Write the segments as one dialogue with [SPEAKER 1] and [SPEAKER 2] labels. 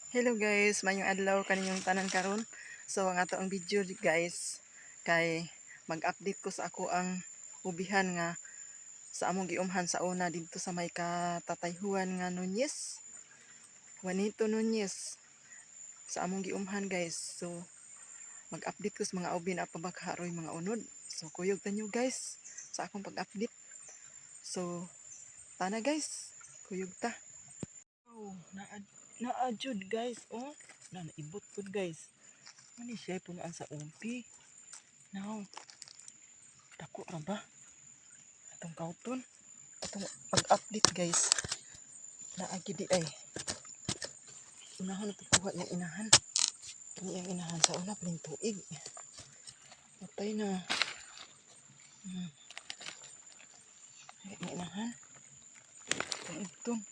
[SPEAKER 1] Hello guys, mayong adlaw kaninyong tanan karon. So ang ato ang video, guys, kay mag-update ko sa ako ang ubihan nga sa among giumhan sa una didto sa may katatayhuan nga Nunez. Juanito Nunez. Sa among giumhan, guys. So mag-update ko sa mga ubi na pabakharoy mga unod. So kuyog tanyo, guys, sa akong pag-update. So tana guys, kuyog ta. Oh, naa naa jud, guys, oh. Na naibot pud, guys. Mani siya punuan sa ubi. Now, dako ra ba? Atong kauton. Atong pag-update, guys. Naa gidi ay. Unahon na kuha yung inahan. Kani ang inahan sa una paling tuig. Patay na. Ay, ang inahan. Itong itong.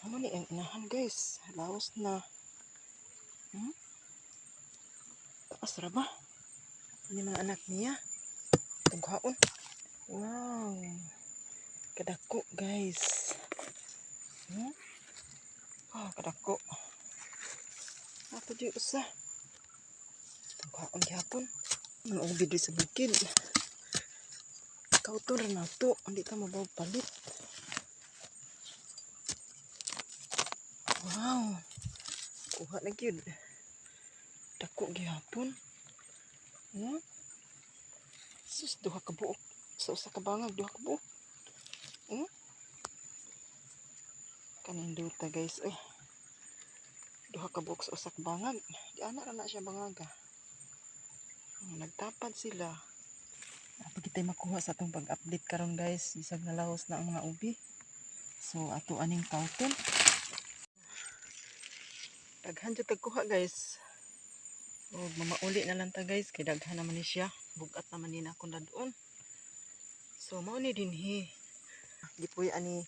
[SPEAKER 1] Amo ni ang inahan, guys. Laos na. Taas ra ba? Ano mga anak niya? Tughaon. Wow. Kadako, guys. Ah, kadako. Ato di usa. Tughaon gyapon. Mga ubi diri sa bukid. Kauton ra nato. Hindi ta mabaw palit. Wow. Kuha na gyud. Dako gihapon. Sus, duha ka buok. Sa usa ka bangag, duha ka buok. Kanindota, guys, eh. Duha ka buok sa usa ka bangag. Di ana ra na siya bangaga. Nagtapad sila. Apa kitay makuha sa atong pag-update karon, guys. Bisag nalahos na ang mga ubi. So ato aning kauton. Daghan jud tag kuha, guys. Og mamauli na lang ta, guys, kay daghan naman ni siya. Bugat naman ni na akong dadon. So mao ni dinhi. Gipuy ani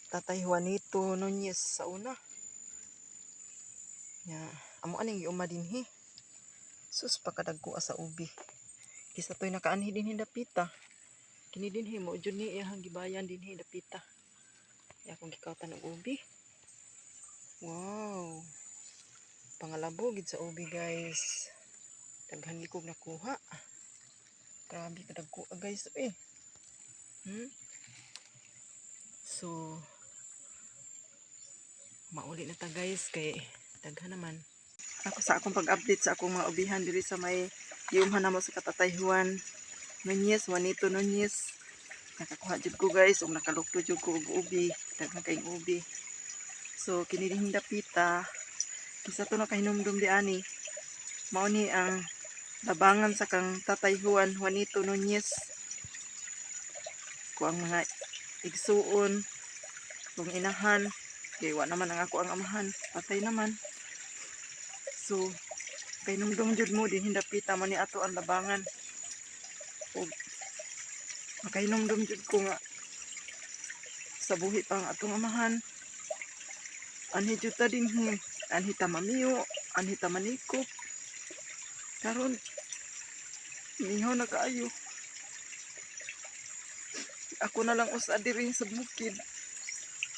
[SPEAKER 1] Tatay Juanito Nunez sa una. Ya, amo aning giuma dinhi. Sus, pakadagko sa ubi. Kisa to'y nakaanhi dinhi dapita. Kini dinhi mo jud ni iyang gibayan dinhi dapita. Ya akong gikautan og ubi. Wow. Pangalabo gid sa ubi, guys. Daghan gid kog nakuha. Grabe kadagko, guys, eh. So mauli na ta, guys, kay daghan naman. Ako sa akong pag-update sa akong mga ubihan diri sa may giumhan namo sa katatayhuan Nunez, Juanito Nunez. Nakakuha jud ko, guys, ug nakalukto jud ko og ubi, daghan kayong ubi. So kini din dapita, kisa to nakahinumdum di ani. Mao ni ang labangan sa kang Tatay Juan Juanito Nunez. Ko ang mga igsuon, kung inahan, kay wa naman ang ako ang amahan, patay naman. So kay numdum jud mo din hindapita man ni ato ang labangan. Ug makahinumdum jud ko nga sa buhi pa ang atong amahan. Anhi jud ta dinhi, anhi ta mamiyo, anhi ta manikop. Karon mingaw na kaayo. Ako na lang usa diri sa bukid.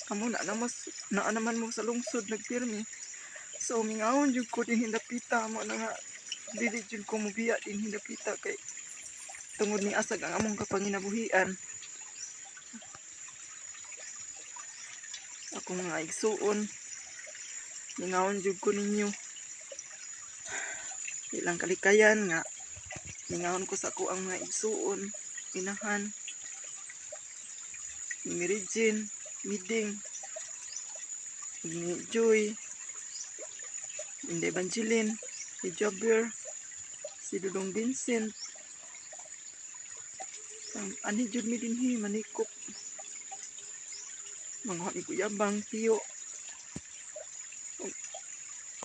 [SPEAKER 1] Kamo na naman, naa naman mo sa lungsod nagpirmi. So mingawon jud ko din hindapita mo na nga dili jud ko mobiya din hindapita kay tungod ni asag ang among kapanginabuhian. Akong mga igsuon, mingawon jud ko ninyo. Ilang kalikayan nga mingawon ko sa ako ang mga igsuon, inahan, ni Mary Jane, Miding, ni Joy, Inday Evangeline, si Javier, si Dudong Vincent. Ang ani jud mi dinhi manikop. Mga ni Kuyabang, Tiyo.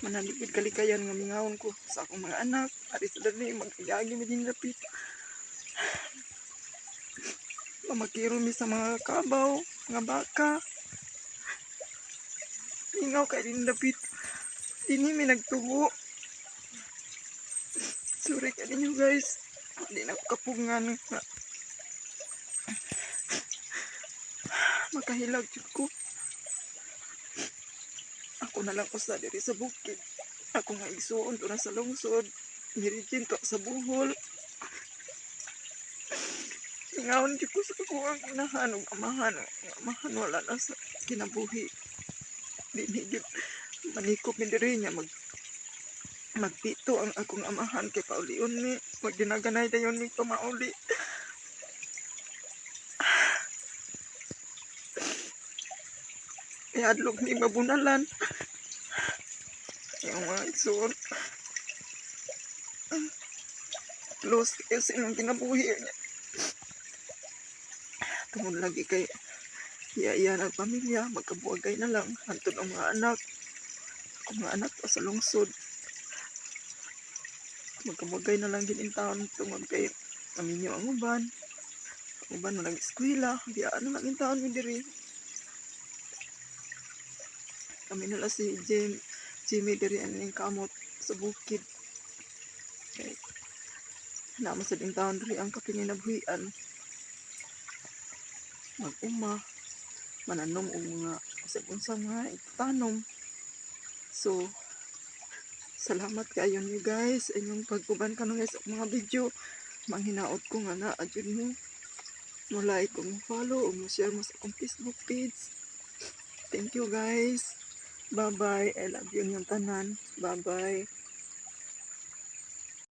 [SPEAKER 1] Manaligid kalikayan nga mingawon ko sa akong mga anak. Ari sa dali, mag-agi mi din lapit. Mamakiro mi sa mga kabaw, mga baka. Mingaw kay din lapit. Dinhi mi nagtubo. Sorry ka ninyo, guys. Hindi na ako kapungan nga. Makahilag jud ko. Ako na lang usa diri sa bukid. Ako nga igsuon na sa lungsod. Mary Jane to sa Bohol. Ingahon jud ko sa ako ang inahan ug amahan. Ang amahan wala na sa kinabuhi. Di ni gyud manikop mi diri niya magpito ang akong amahan kay paulion mi. Magdinaganay dayon mi pamauli. Ihadlok mi mabunalan. Yung mga igsuon. Close kayo sa inyong kinabuhi niya. Tungod lagi kay iya-iya ng pamilya, magkabuagay na lang. Hantod ang mga anak. Akong mga anak pa sa lungsod. Magkabuagay na lang din in town tungod kay aminyo ang uban. Ang uban na nag-eskwela. Biyaan na lang in town mi diri. Kami na lang si Jimmy diri aning kamot sa bukid. Kay naman sa in town diri ang kapinginabuhian. Mag-uma, mananom og mga usag unsa mga itanom. So, salamat kaayo niyo guys sa inyong pag-uban karon guys sa mga video. Manghinaot ko nga naa jud mo mo like o mo follow o mo share mo sa akong Facebook page. Thank you, guys. Bye-bye. I love you inyong tanan. Bye-bye.